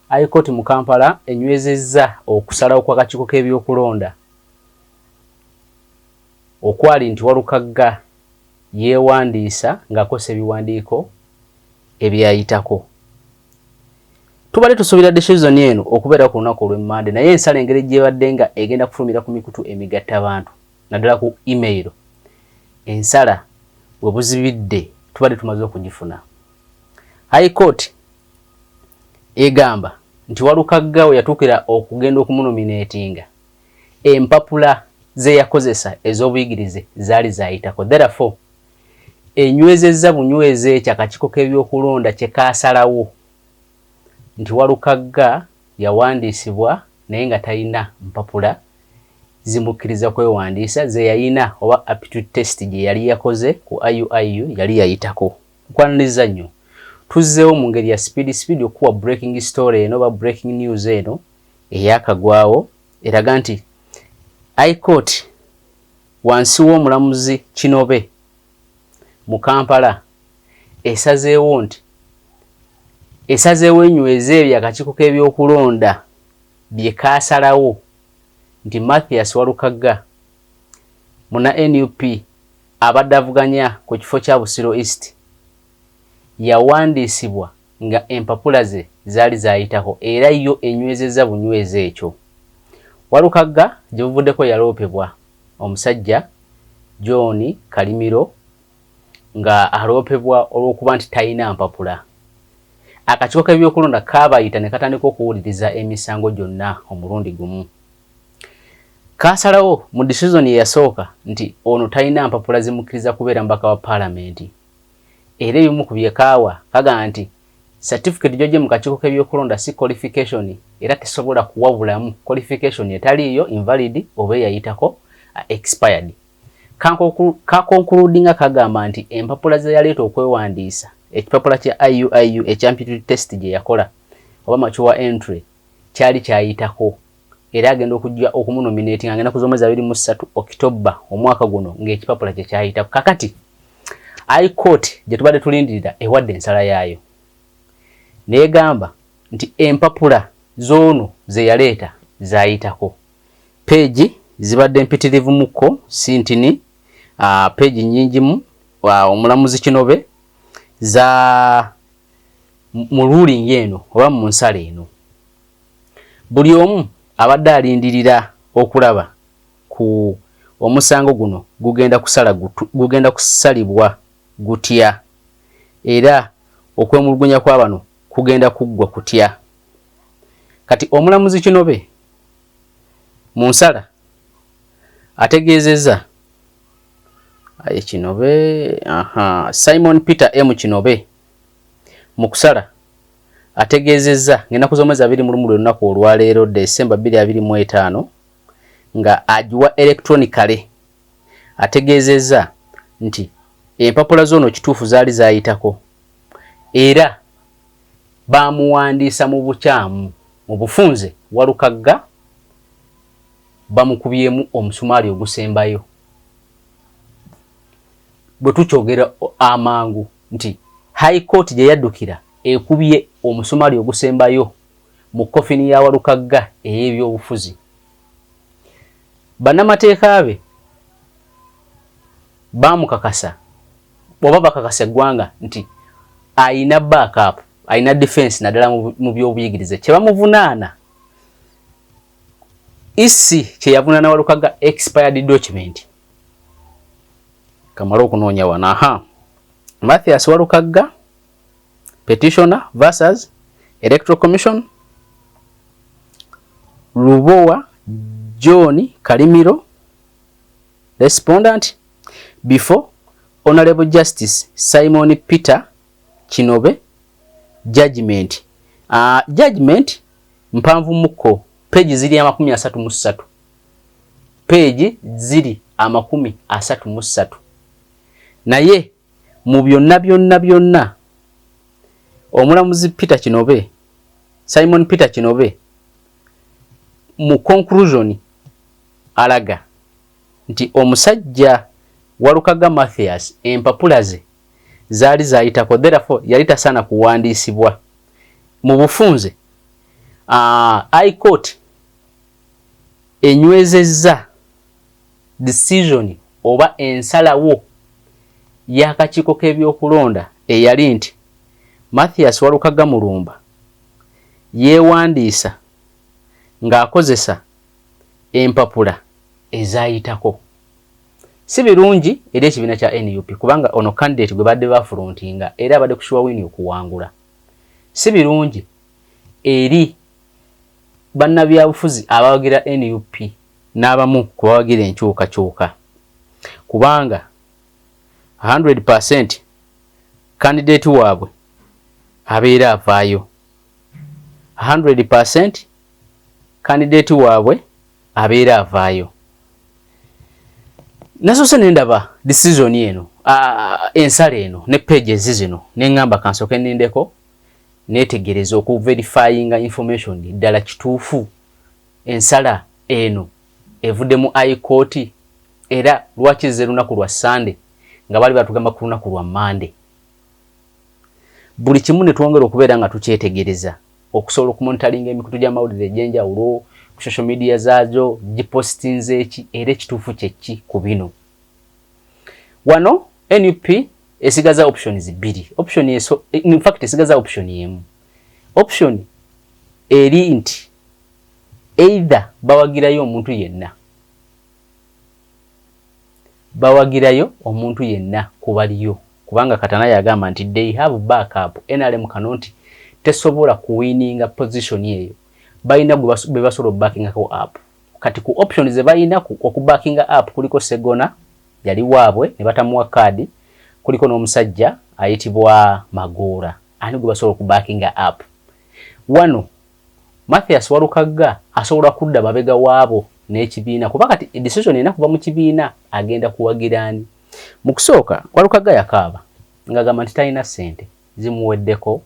High Court mu Kampala enywezezza okusalawo kw'akakiiko k'ebyokulonda okwali nti Walukagga yeewandiisa ng'akozesa ebiwandiiko ebyayitako. Tubadde tusuubira decision eno okubeera ku lunaku olw'Emmande, naye ensala engeri gy'ebadde nga egenda kufulumira ku mikutu emigattabantu naddala ku email, ensala we buzibidde tubadde tumaze okugifuna. High Court egamba nti Walukagga we yatuukira okugenda okumunominatinga, empapula ze yakozesa ez'obuyigirize zaali zaayitako. Therefore, enywezezza bunyweza ekyo akakiiko k'ebyokulonda kye kaasalawo nti Walukagga yawandiisibwa naye nga talina mpapula zimukkiriza kwewandiisa ze yalina oba aptitude test gye yali yakoze ku IUIU yali yayitako. Nkwaniriza nnyo. Tuzzeewo mu ngeri ya speed speed okuwa breaking story eno oba breaking news eno eyakagwawo eraga nti High Court wansi w'omulamuzi Kinobe mu Kampala esazeewo nti esazeewo enyweze ebyo akakiiko k'ebyokulonda bye kaasalawo nti Mathias Walukagga muna NUP abadde avuganya ku kifo kya Busiro East yawandiisibwa nga empapula ze zaali zaayitako era yo enywezezza bunyweza ekyo. Walukagga gye buvuddeko yaloopebwa omusajja John Kalimiro nga aloopebwa olw'okuba nti talina mpapula. Akakiiko k'ebyokulonda kaabayita ne katandika okuwuliriza emisango gyonna omulundi gumu. Kaasalawo mu decision eyasooka nti ono talina mpapula zimukkiriza kubeera mubaka wa paalamenti. Era ebimu ku bye kaawa kagamba nti certificate gy'oggye mu kakiiko k'ebyokulonda si qualification era tesobola kuwa bulamu qualification etaliiyo, invalid, oba eyayitako, expired. Kakonkuludinga kagamba nti empapula ze yaleeta okwewandiisa, ekipapula kya IUIU ekya aptitude test gye yakola oba mature entry, kyali kyayitako era agenda okujja okumunominating agenda kuza omwezi 23 October omwaka guno ng'ekipapula kye kyayitako. Kakati High Court gye tubadde tulindirira ewadde ensala yaayo neegamba nti empapula z'ono ze yaleeta zaayitako. Peegi zibadde mpitirivu mukko sintini, peegi nnyingimu. Omulamuzi Kinobe za mu ruling eno oba mu nsala eno, buli omu abadde alindirira okulaba ku omusango guno gugenda kusala gugenda kusalibwa gutya era okwemulugunya kwa bano kugenda kuggwa kutya. Kati omulamuzi Kinobe mu nsala ategeezezza aye Kinobe, aha, Simon Peter M Kinobe mu kusala ategeezezza ng'ennaku z'omwezi 21 lwe lunaku olwaleero, Desemba 2025, nga agiwa electronically, ategeezezza nti empapula z'ono kituufu zaali zaayitako era bamuwandiisa mu bukyamu. Mu bufunze, Walukagga bamukubyemu omusumaali ogusembayo. Bwe tukyogera amangu nti High Court gye yaddukira ekubye omusumaali ogusembayo mu coffin ya Walukagga ey'ebyobufuzi. Bannamateeka be bamukakasa oba bakakasa eggwanga nti ayina backup, ayina defense, naddala mu byobuyigirize. Kye bamuvunaana, EC kye yavunaana Walukagga, expired document. Kamale okunoonya wano. Aha, Mathias Walukagga petitioner versus Electoral Commission, Lubowa John Kalimiro respondent, before Honorable Justice Simon Peter Kinobe. Judgment, judgment mpanvu mukko, page ziri 33, page ziri 33. Naye mu byonna byonna byonna, omulamuzi Peter Kinobe, Simon Peter Kinobe, mu conclusion alaga nti omusajja Walukaga Mathias empapula ze zaali zayitako, therefore yali tasaana kuwandiisibwa. Mu bufunze, High Court enywezezza decision oba ensalawo y'akakiiko k'ebyokulonda eyali nti Mathias Walukagga Mulumba yeewandiisa ng'akozesa empapula ezaayitako. Si birungi eri ekibiina kya NUP kubanga ono candidate gwe badde bafrontinga era abadde ku sure win okuwangula. Si birungi eri bannabyabufuzi abawagira NUP n'abamu ku bawagira enkyukakyuka kubanga 100% candidate waabwe abeera avaayo, 100% candidate waabwe abeera avaayo. Nasoose nendaba decision eno, ensala eno ne pages zino, neŋŋamba kansooke nindeko neetegereza okuverifyinga information, ddala kituufu ensala eno evudde mu High Court, era lwaki ze lunaku lwa Sande nga bali batugamba ku lunaku lwa Mande? Buli kimu ne twongera okubeera nga tukyetegereza okusobola okumonitoringa emikutu gy'amawulire egy'enjawulo ku social media zaazo gipostinze eki, era ekituufu kyeki ku bino. Wano NUP esigaza options bbiri. Option eso, in fact esigaza option emu. Option eri nti either bawagirayo omuntu yenna, bawagirayo omuntu yenna kubaliyo, kubanga Katana yagamba nti they have backup. NRM kano nti tesobola kuwininga position eyo, balina be basobola okubackingako up. Kati ku option ze balina okubackinga up kuliko Segona, yali waabwe ne batamuwa kaadi, kuliko n'omusajja ayitibwa Magoora. Ani gwe basobola okubackinga up wano? Mathias Walukagga asobola kudda mabega waabo n'ekibiina, kuba kati decision erina kuva mu kibiina, agenda kuwagira ani? Mu kusooka Walukagga yakaaba ng'agamba nti talina ssente, zimuweddeko,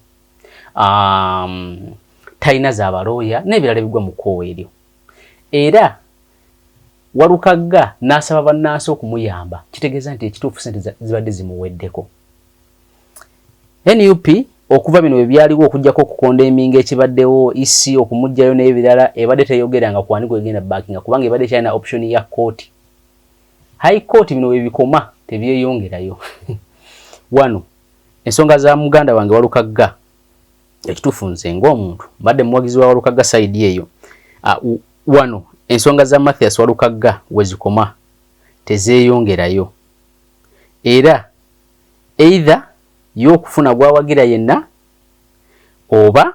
talina z'abalooya n'ebirala ebigwa mu kkoowa eryo, era Walukagga n'asaba bannansi okumuyamba. Kitegeeza nti ekituufu ssente zibadde zimuweddeko. NUP okuva bino bwe byaliwo, okuggyako okucondemninga ekibaddewo, EC okumuggyayo n'ebirala, ebadde teyogeranga kwani gwegenda backinga, kubanga ebadde kyalina option ya kooti, High Court. Bino bwe bikoma, tebyeyongerayo. Wano ensonga za muganda wange Walukagga, ekituufu nze ng'omuntu mbadde muwagizi wa Walukagga side eyo. Wano ensonga za Mathias Walukagga we zikoma, tezeeyongerayo, era either y'okufuna gwawagira yenna oba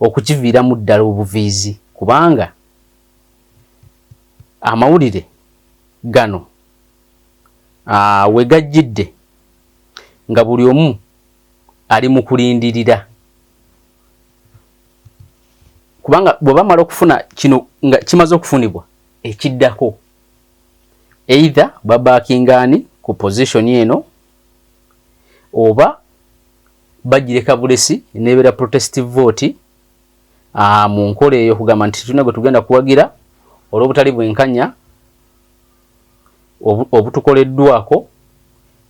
okukiviiramu ddala obuviizi, kubanga amawulire gano we gajjidde nga buli omu ali mu kulindirira, kubanga bwe bamala okufuna kino nga kimaze okufunibwa, ekiddako either babackingaani ku position eno oba bagireka bulesi nebeera protestive vote mu nkola eyo okugamba nti tulina gwe tugenda kuwagira olw'obutali bwenkanya obutukoleddwako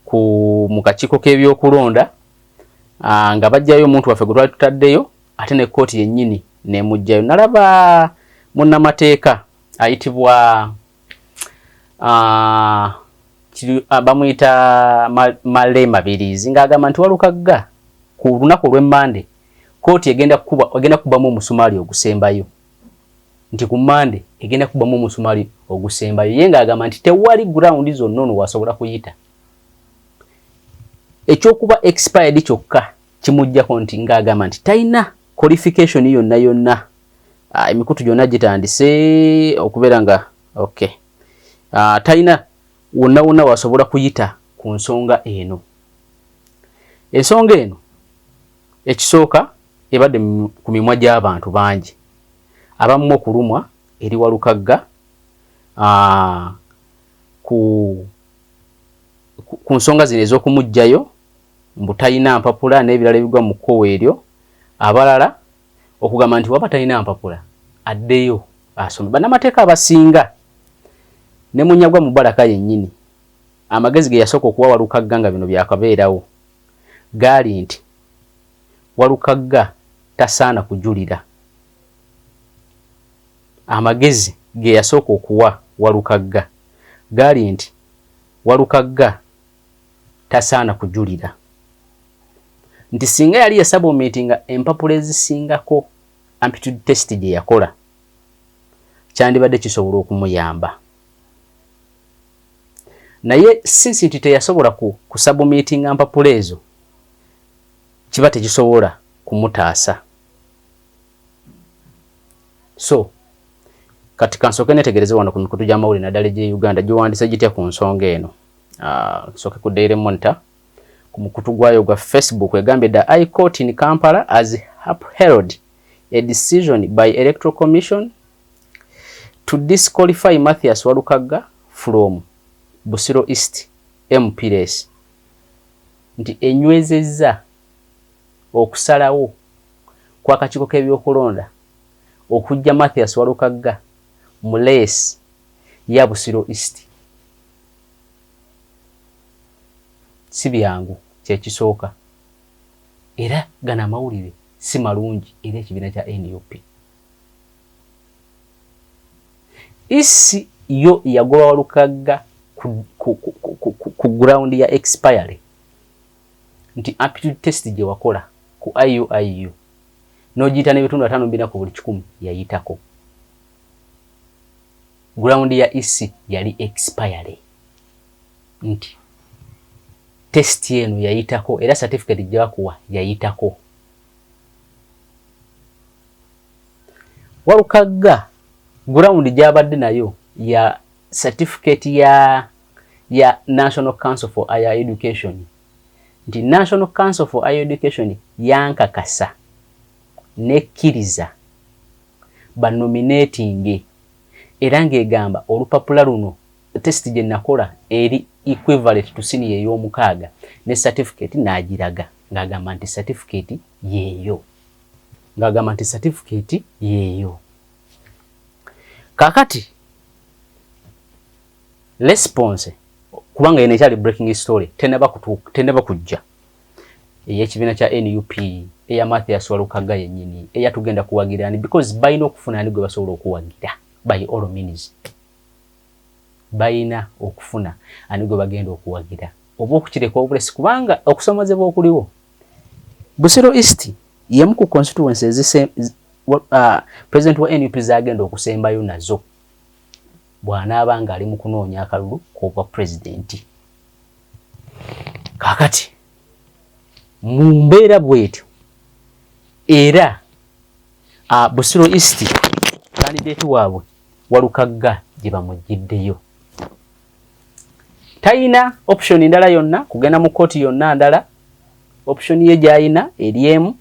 ku mu kakiiko k'ebyokulonda, nga bajjayo omuntu waffe gwe twali tutaddeyo, ate ne kkooti yennyini nemuggyayo. Nalaba munnamateeka ayitibwa bamuyita Male Mabirizi ng'agamba nti Walukagga ku lunaku olw'emmande kooti egenda kukuba, egenda kukubamu omusumaali ogusembayo, nti ku Mande egenda kukubamu omusumaali ogusembayo. Ye ng'agamba nti tewali ground zonna ono wasobola kuyita, ekyokuba expired kyokka kimuggyako, nti ng'agamba nti talina qualification yonna yonna. Emikutu gyonna gitandise okubeera nga okay, talina wonna wonna wasobola kuyita ku nsonga eno. Ensonga eno ekisooka ebadde ku mimwa gy'abantu bangi, abamu okulumwa eri Walukagga ku nsonga zino ez'okumuggyayo mbu talina mpapula n'ebirala ebigwa mu kkowa eryo, abalala okugamba nti waba talina mpapula addeyo asome. Bannamateeka abasinga ne Munyagwa Mubaraka yennyini, amagezi ge yasooka okuwa Walukagga nga bino byakabeerawo gaali nti Walukagga tasaana kujulira. Amagezi ge yasooka okuwa Walukagga gaali nti Walukagga tasaana kujulira, nti singa yali yasubmittinga empapula ezisingako aptitude test gye yakola, kyandibadde kisobola okumuyamba. Naye since nti teyasobola kusubmittinga mpapula ezo, kiba tekisobola kumutaasa. So kati kansooke netegereze wano ku mikutu gy'amawulire, naddala egy'e Uganda, giwandiise gitya ku nsonga eno. Nsooke ku Daily Monitor ku mukutu gwayo gwa Facebook, egambye, "The High Court in Kampala has upheld a decision by Electoral Commission to disqualify Mathias Walukagga from Busiro East MP race," nti enywezezza okusalawo kw'akakiiko k'ebyokulonda okujja Mathias Walukagga mu race ya Busiro East. Si byangu, kyekisooka, era gano amawulire si malungi eri ekibiina kya NUP. EC yo yagoba Walukagga ku ground ya expiry, nti aptitude test gye wakola ku IUIU n'ogiyita n'ebitundu 54 ku buli 100 yayitako. Ground ya EC yali expiry, nti test eno yayitako era certificate gye bakuwa yayitako. Walukagga ground gyabadde nayo ya certificate ya National Council for Higher Education, nti National Council for Higher Education yankakasa nekkiriza banominating, era ng'egamba olupapula luno, test gye nakola eri equivalent to senior ey'omukaaga, ne certificate n'agiraga ng'agamba nti certificate yeeyo, ng'agamba nti certificate yeeyo. Kaakati response, kubanga yeno ekyali breaking story, tenaba kujja ey'ekibiina kya NUP, eya Mathias Walukagga yennyini, eya tugenda kuwagira ani, because balina okufuna ani gwe basobola okuwagira. By all means balina okufuna ani gwe bagenda okuwagira oba okukireka obulesi, kubanga okusomozebwa okuliwo, Busiro East yemu ku constituency president wa NUP zagenda okusembayo nazo bw'anaaba ng'ali mu kunoonya akalulu k'obwa pulezidenti. Kaakati mu mbeera bw'etyo, era Busiro East candidate waabwe Walukagga gye bamugiddeyo, talina option ndala yonna kugenda mu kooti yonna ndala. Option ye gy'ayina eri emu,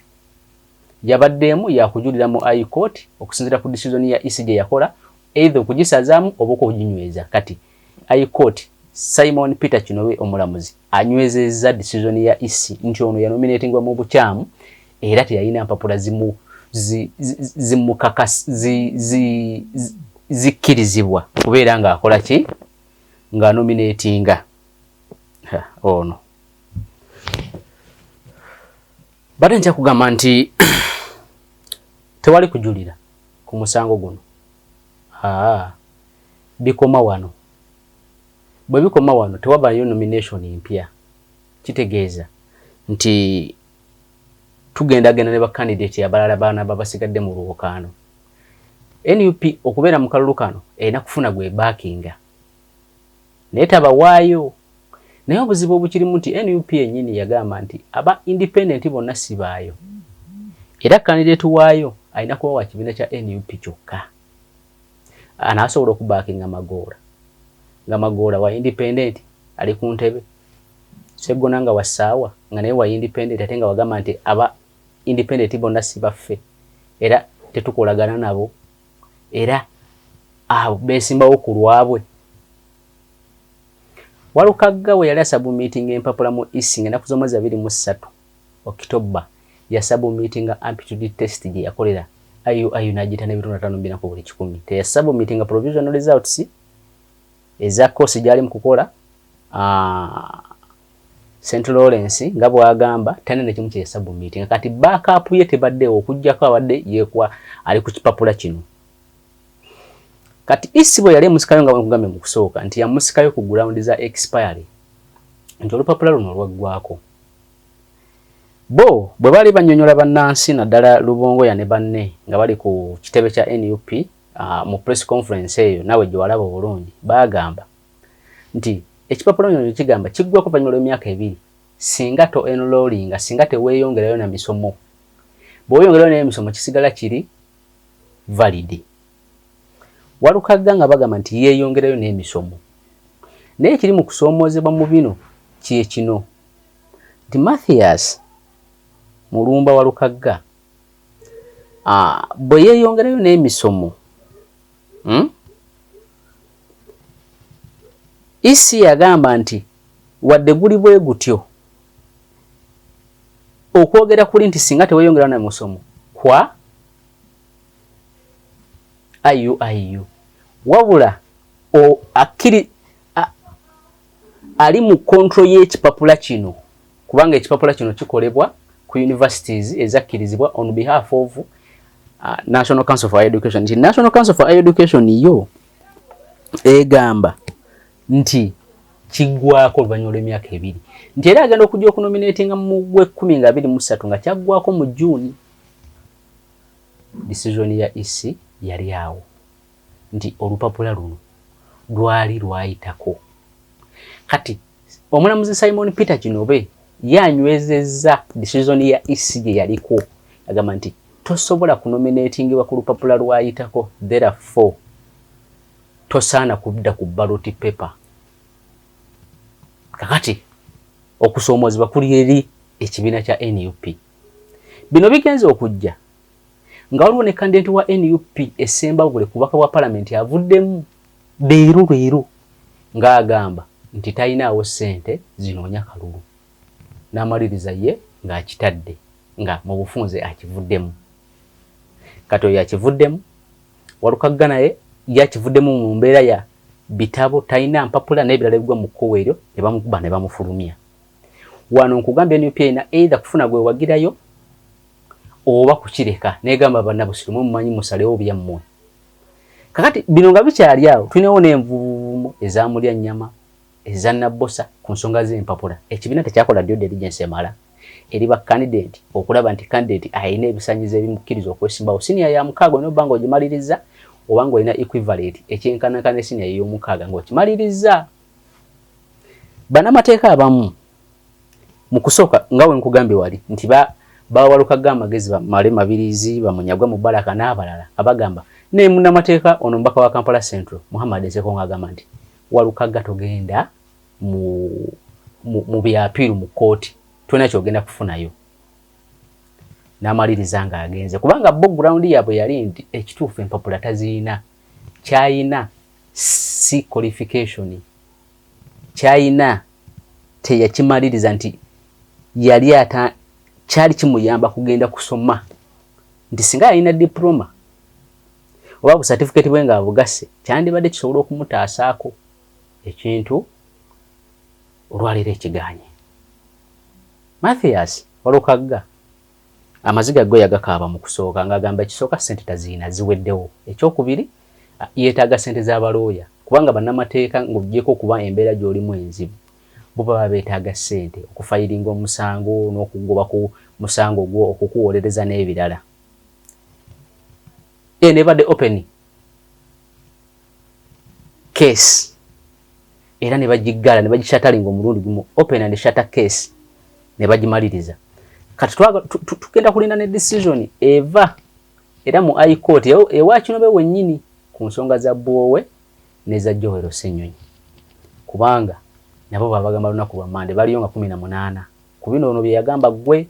yabadde emu yakujulira mu High Court okusinziira ku decision ya EC gye yakola, either okugisazaamu oba okuginyweza. Kati High Court, Simon Peter Kinobe omulamuzi anywezezza decision ya EC nti ono yanominatingwa mu bukyamu era teyalina mpapula zimu zimukakasa zikkirizibwa kubeera ng'akola ki, ng'anominatinga ono. Badde nkya kugamba nti tewali kujulira ku musango guno. Aa, bikoma wano. Bwe bikoma wano, tewabayo nomination mpya, kitegeeza nti tugendagenda ne bacandidate abalala baana babasigadde mu lwokaano. NUP okubeera mu kalulu kano erina kufuna gwe backinga, naye tabawaayo. Naye obuzibu obukirimu nti NUP yennyini yagamba nti aba independent bonna si baayo, era candidate waayo alina kuba wa kibiina kya NUP kyokka. Anaasobola okubackinga Magoola, nga Magoola wa independent ali ku ntebe, Seggona nga wasaawa nga naye wa independent, ate nga wagamba nti aba independent bonna si baffe era tetukolagana nabo, era abo beesimbawo ku lwabwe. Walukagga we yali asubmittinga empapula mu EC ng'ennaku z'omwezi 23 Okitoba, yasubmittinga aptitude test gye yakolera IUIU n'agiyita n'ebitundu 54 ku buli 100. Teyasubmittinga provisional results eza course gy'ali mu kukola. St Lawrence nga bw'agamba talina nekimu kye yasubmitinga. Kati backup ye tebaddeewo okuggyako abadde yeekwa ali ku kipapula kino. Kati EC bwe yali emusikayo, nga bwenkugambye mu kusooka nti yamusikayo ku ground za expiry, nti olupapula luno lwaggwako, bo bwe baali bannyonnyola bannansi, naddala Lubongoya ne banne nga bali ku kitebe kya NUP mu press conference eyo naawe gye walaba obulungi, baagamba nti ekipapula kino kigamba kiggwako oluvannyuma lw'emyaka 2 singa to enrollinga, singa teweeyongerayo na misomo. Bw'oyongerayo n'emisomo, kisigala kiri valid. Walukagga nga bagamba nti yeeyongerayo n'emisomo, naye ekiri mu kusoomoozebwa mu bino kye kino nti Mathias Mulumba Walukagga bwe yeeyongerayo n'emisomo, EC yagamba nti wadde guli bwe gutyo, okwogera kuli nti singa teweeyongerayo na musomo kwa IUIU, wabula akkiri ali mu control y'ekipapula kino, kubanga ekipapula kino kikolebwa ku universities ezakkirizibwa on behalf of National Council for Higher Education, nti National Council for Higher Education yo egamba nti kiggwako oluvannyuma lw'emyaka 2, nti era agenda okujja okunominatinga mu gw'ekkumi nga 23 nga kyaggwako mu June. Decision ya EC yali awo nti olupapula luno lwali lwayitako. Kati omulamuzi Simon Peter Kinobe yanywezezza decision ya EC gye yaliko, agamba nti tosobola kunominatingibwa ku lupapula lwayitako, therefore tosaana kudda ku ballot paper. Kakati okusoomoozebwa kuli eri ekibiina kya NUP. Bino bigenza okujja nga waliwo ne candidate wa NUP e Ssembabule ku bubaka bwa palamenti avuddemu leero leero ng'agamba nti talinaawo ssente zinoonya kalulu, n'amaliriza ye ng'akitadde nga mu bufunze akivuddemu. Kati oyo akivuddemu, Walukagga naye yakivuddemu mu mbeera ya bitabo, talina mpapula n'ebirala ebigwa mu kkowa eryo, ne bamukuba ne bamufulumya. Wano nkugambye, NUP erina either kufuna gwewagirayo oba kukireka negamba bannabusiro mwe mumanyi musalewo byammwe. Kakati bino nga bikyali awo, tulinawo n'envuuvuumo ezamulya nnyama eza Nabbosa ku nsonga z'empapula. Ekibiina tekyakola due diligence emala eri ba candidate okulaba nti candidate alina ebisanyizo ebimukkiriza okwesimbawo. Siniya ya mukaaga olina obba nga ogimaliriza, oba nga olina equivalent ekyenkanankana ne siniya ey'omukaaga ng'okimaliriza. Bannamateeka abamu mu kusooka, nga we nkugambye wali nti bawalukaga amagezi, bamale Mabirizi, bamunyagwa Mubaraka n'abalala, abagamba ne munnamateeka ono omubaka wa Kampala Central Muhammad Nseko ng'agamba nti Walukagga togenda mu bya appeal mu kkooti, tolina kyogenda kufunayo. N'amaliriza ng'agenze, kubanga bo ground yaabwe yali nti ekituufu empapula taziyina, kyayina si qualification, kyayina teyakimaliriza, nti yali ata kyali kimuyamba kugenda kusoma, nti singa yalina diploma oba busatifikeeti bwe nga bugase, kyandibadde kisobola okumutaasaako ekintu olwaleero ekiganye. Mathias Walukagga amaziga go yagakaaba mu kusooka ng'agamba ekisooka ssente taziina, ziweddewo, ekyokubiri yeetaaga ssente z'abalooya, kubanga bannamateeka ng'oggyeko okuba embeera gy'olimu enzibu, bo baba beetaaga ssente okufayiringa omusango n'okugoba ku musango gwo, okukuwolereza n'ebirala. Eno ebadde open case era ne bagiggala ne bagishutteringa omulundi gumu, open and shut case, ne bagimaliriza. Kati tugenda kulinda ne decision eva era mu High Court ewa Kinobe wennyini ku nsonga za Bwowe neza Joel Ssenyonyi, kubanga nabo babagamba lunaku lwa Mande baliyo nga 18 ku bino ono bye yagamba gwe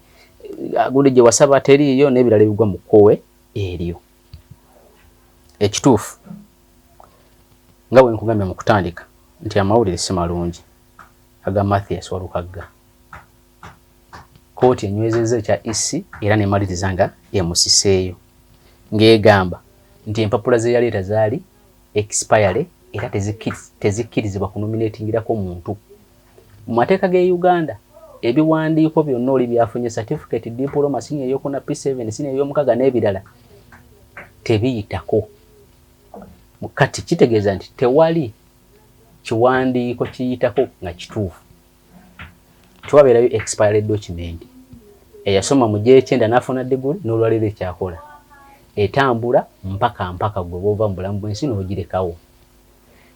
gundi gye wasaba teriiyo n'ebirala ebigwa mu kkowe eryo. Ekituufu, nga bwe nkugambye mu kutandika nti amawulire si malungi aga Mathias Walukagga. Kooti enywezezza ekya EC era nemaliriza nga emusiseeyo ng'egamba nti empapula ze yaleeta zaali expiry era tezikkirizibwa kunominatingirako muntu. Mu mateeka g'e Uganda, Ebiwandiiko byonna oli byafunye, certificate, diploma, senior eyokuna, P7, senior ey'omukaga n'ebirala, tebiyitako. Kati kitegeeza nti tewali kiwandiiko kiyitako nga kituufu. Tewabeerayo expired document. Eyasoma mu gyekyenda n'afuna diguli, n'olwaleero ekyakola etambula mpaka mpaka gwe bwova mu bulamu bw'ensi n'ogirekawo.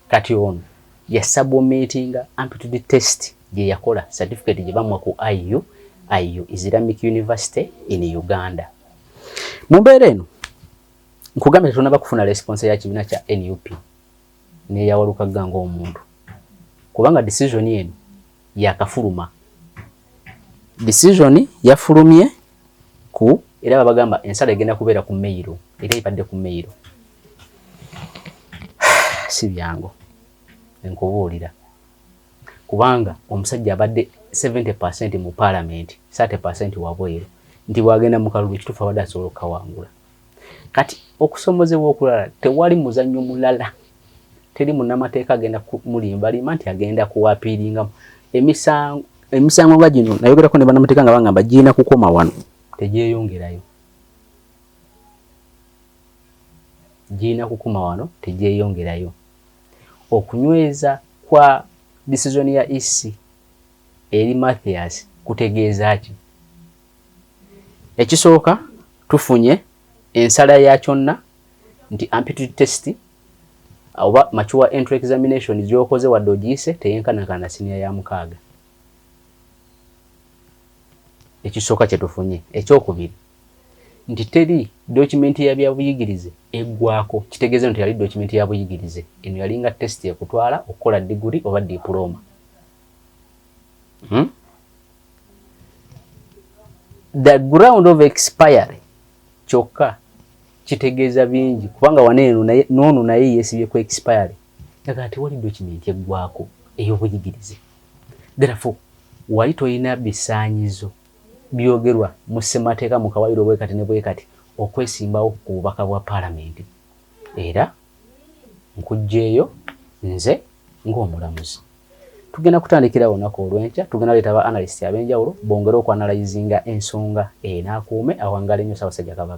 Kati ono yasubmittinga aptitude test gye yakola, certificate gye bamuwa ku IUIU, Islamic University in Uganda. Mu mbeera eno nkugambye, tetunaba kufuna response ya kibiina kya NUP n'eya Walukagga ng'omuntu, kubanga decision eno yakafuluma. Decision yafulumye ku, era babagamba ensala egenda kubeera ku mail, era ebadde ku mail. Si byangu nkubuulira, kubanga omusajja abadde 70% mu parliament, 30% wabweru, nti bwagenda mu kalulu ekituufu abadde asobola okukawangula. Kati okusomozebwa okulala, tewali muzannyo mulala, teri munnamateeka agenda mulimbalimba nti agenda kuappealingamu emisango. Emisango nga gino nayogerako ne bannamateeka nga bagamba girina kukoma wano, tegyeyongerayo. Girina kukoma wano, tegyeyongerayo. Okunyweza kwa decision ya EC eri Mathias kutegeeza ki? Ekisooka, tufunye ensala ya kyonna nti aptitude test oba mature entry examination gyokoze, wadde ogiyise, teyenkanankana na siniya ya mukaaga. Ekisooka kyetufunye. Ekyokubiri, nti teri document ya byabuyigirize eggwako. Kitegeeza nti yali document ya buyigirize, eno yalinga test ekutwala okukola diguri oba diploma, The ground of expiry kyokka kitegeeza bingi, kubanga waneeno noono naye yeesibye ku expiry. Yagaa tewali document eggwako ey'obuyigirize, therefore wali tolina bisaanyizo byogerwa mu ssemateeka mu kawayiro bwe kati ne bwe kati okwesimbawo ku bubaka bwa paalamenti. Era nkuggyeeyo nze ng'omulamuzi. Tugenda kutandikira olunaku olw'enkya, tugenda leeta ba analyst ab'enjawulo bongere okuanalyzinga ensonga enaakuume. Awangale nnyo Ssaabasajja Kabaka.